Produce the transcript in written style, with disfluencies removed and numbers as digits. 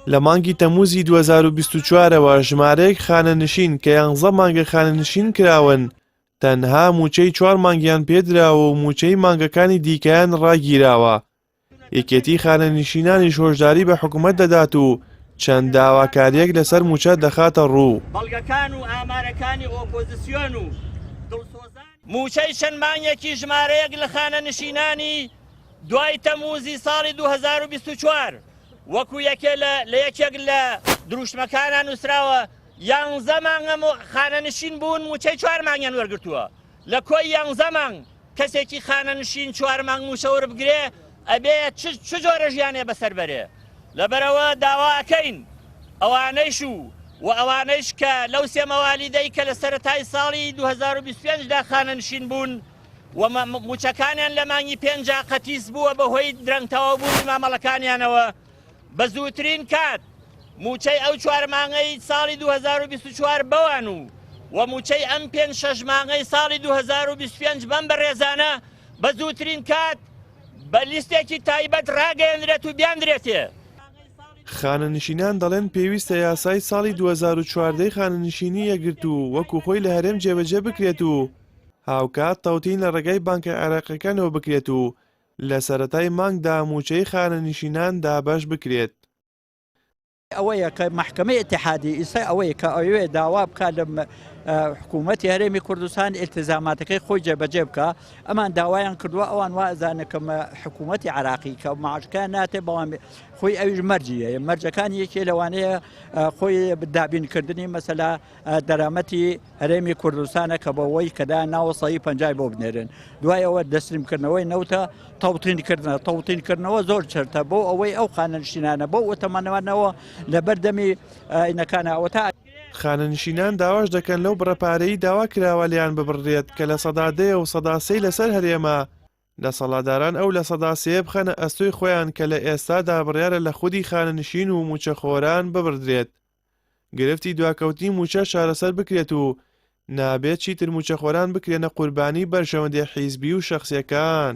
لە مانگی تەمووزی 2024 ەوە ژمارەیەک خانەنشین کە یانزە مانگە خانەنشین کراون، تەنها مووچەی چوار مانگیان پێدراوە و مووچەی مانگەکانی دیکەیان ڕاگیراوە. یەکێتی خانەنشینانیش هۆشداری بە حکومەت دەدات و چەند داواکارییەک لەسەر مووچە دەخاتە ڕوو. بەڵگەکان و ئامارەکانی ئۆپۆزسیۆن و دڵسۆزانی. مووچەی چەند مانگێکی ژمارەیەک لە خانەنشینانی دوای تەمووزی ساڵی 2024 وەکو یەکێ لە لە یەکێک لە دروشمەکانا نووسراوە یانزە مانگە خانەنشین بوون مووچەی چوار مانگیان وەرگرتووە لە کۆی یانزە مانگ کەسێکی خانەنشین چوار مانگ مووچە وەربگرێ ئەبێ چ چ جۆرە ژیانێ بەسەر بەرێ لەبەرئەوە داوا ئەکەین ئەوانەیش و و ئەوانەیش کە لەو سێ مەوالیدەی کە لە سەرەتای ساڵی 2025 دا خانەنشین بوون و مووچەکانیان لە مانگی پێنجا قەتیس بووە بەهۆی درەنگ تەواوبوونی مامەڵەکانیانەوە بە زووترین کات مووچەی ئەو چوار مانگەی ساڵی 2024 بەوان و و مووچەی ئەم پێنج شەش مانگەی ساڵی 2025 بەم بەڕێزانە بە زووترین کات بە لیستێکی تایبەت ڕاگەیەنرێت و بیاندرێتێ. خانەنشینان دەڵێن پێویستە یاسای ساڵی 2014 ی خانەنشینی یەکگرتوو وەکو خۆی لە هەرێم جێبەجێ بکرێت و هاوکات تەوتین لە ڕێگای بانکە عێراقیەکانەوە بکرێت و لە سەرەتای مانگدا مووچەی خانەنشینان دابەش بکرێت. ئەوەیە کە مەحکەمەی ئیتیحادی ئیستا ئەوەیە کە ئەوێ داوا بکات لە حکوومەتی هەرێمی کوردستان ئیلتیزاماتەکەی خۆی جێبەجێ بکە ئەمان داوایان کردووە ئەوان وا ئەزانن کە حکوومەتی عراقی کە معاشەکان ناتێ بەڵام خۆی ئەویش مەرجی هەیە مەرجەکان یەکێ لەوانەیە خۆی دابینکردنی مەسەلا دەرامەتی هەرێمی کوردستانە کە بەوەی کەدا ناوە سەی پەنجای بۆ بنێرن دوای ئەوە دەستریمکردنەوەی نەوتە تەوتینکردنە تەوتینکردنەوە زۆر چرتە بۆ ئەوەی ئەو خانەنشینانە بۆ ئەوتەمانەوانەوە لەبەر دەمی ئاینەکانە ئەوە تا خانەنشینان داواش دەکەن لەو بڕە پارەی داوا کراوە لێیان ببڕدرێت کە 10% و 3% لەسەر هەرێمە، دەسەڵاتداران ئەو 3% بخەنە ئەستۆی خۆیان کە لە ئێستادا بڕیارە لە خودی خانەنشین و مووچەخۆران ببڕدرێت. گرفتی دواکەوتنی مووچە چارەسەر بکرێت و نابێت چیتر مووچەخۆران بکرێنە قوربانی بەرژەوەندیە حیزبی و شەخسیەکان.